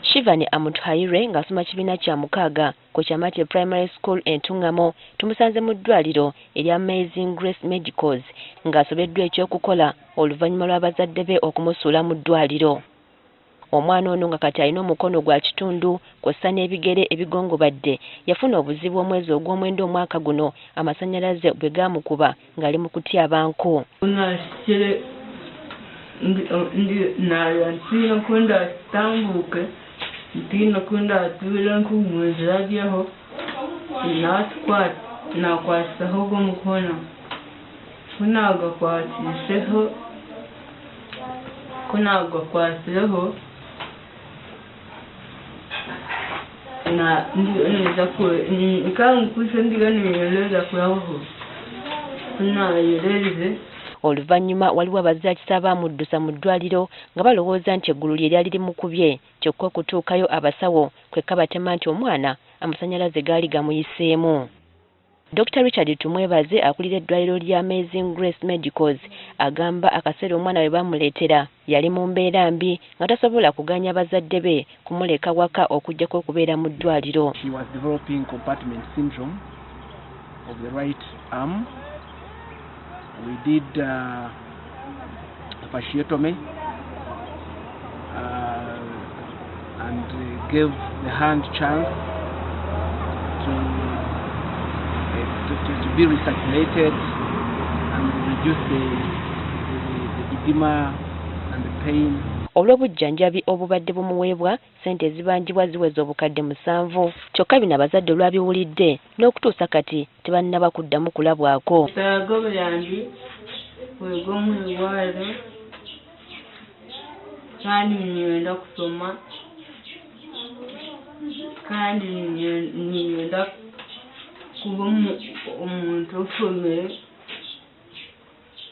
Shivani Amutuhairwe ng'asoma kibiina kya mukaaga ku Kyamate Primary School e Ntungamo tumusanze mu ddwaliro erya Amazing Grace Medicals ng'asobeddwa ekyokukola oluvannyuma lw'abazadde be okumusuula mu ddwaliro. Omwana ono nga kati alina omukono gwa kitundu kw'ossa n'ebigere ebigongobadde yafuna obuzibu omwezi ogw'omwenda omwaka guno amasannyalaze bwe gaamukuba ng'ali mu kutyaba nku. Oluvannyuma waliwo abazaakisa abaamuddusa mu ddwaliro nga balowooza nti eggulu lye lyali limukubye kyokka okutuukayo abasawo kwe kabatema nti omwana amasannyalaze gaali gamuyiseemu. Dr. Richard Tumwebaze akulira eddwaliro lya Amazing Grace Medicals agamba akaseera omwana we baamuleetera yali mu mbeera mbi nga tasobola kuganya bazadde be kumuleka waka okuggyako okubeera mu ddwaliro. She was developing compartment syndrome of the right arm. We did fasciotomy and gave the hand chance to be recirculated and reduce the edema and the pain. Olw'obujjanjabi obubadde bumuweebwa ssente ezibanjibwa ziweza obukadde 7 kyokka bino abazadde olwabiwulidde n'okutuusa kati tebannaba kuddamu kulabwako. Kandi ninyenda kusoma, kandi ninyenda kuba omuntu oshomire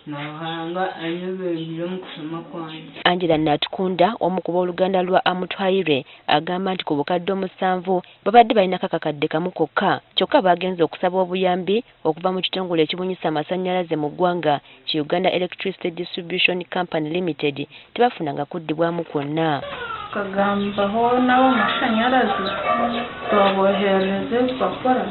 Ruhanga anyebembire omu kusoma kwange. Angela Natukunda omu ku booluganda lwa Amutuhairwe agamba nti ku bukadde 7 babadde balina kakakadde kamu kokka kyokka baagenze okusaba obuyambi okuva mu kitongole ekibunyisa amasannyalaze mu ggwanga ki Uganda Electricity Distribution Company Limited tebafunanga kuddibwamu kwonna. Kagambaho n'ab'amashanyarazi twaboherereza ebipapura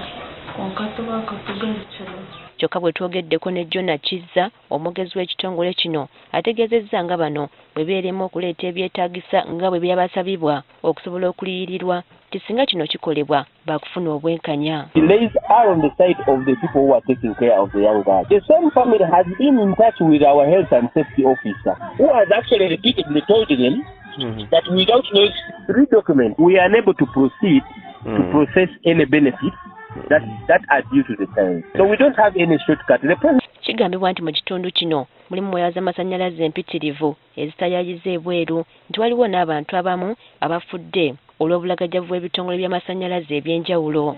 kwonka tubakatugarukira. Kyokka bwe twogeddeko ne Jonah Kizza omwogezi w'ekitongole kino ategeezezza nga bano bwe beerema okuleeta ebyetaagisa nga bwe byabasabibwa okusobola okuliyirirwa nti singa kino kikolebwa baakufuna obwenkanya. Delays are on the side of the people who are taking care of the young girl. The same family has been in touch with our health and safety officer who has actually repeatedly told them that without those 3 documents we are unable to proceed to process any benefits that are due to the child. So we don't have any shortcut. Kigambibwa nti mu kitundu kino mulimu waya z'amasannyalaze empitirivu ezitayayiza ebweru nti waliwo n'abantu abamu abafudde olw'obulagajjavu bw'ebitongole by'amasannyalaze eby'enjawulo.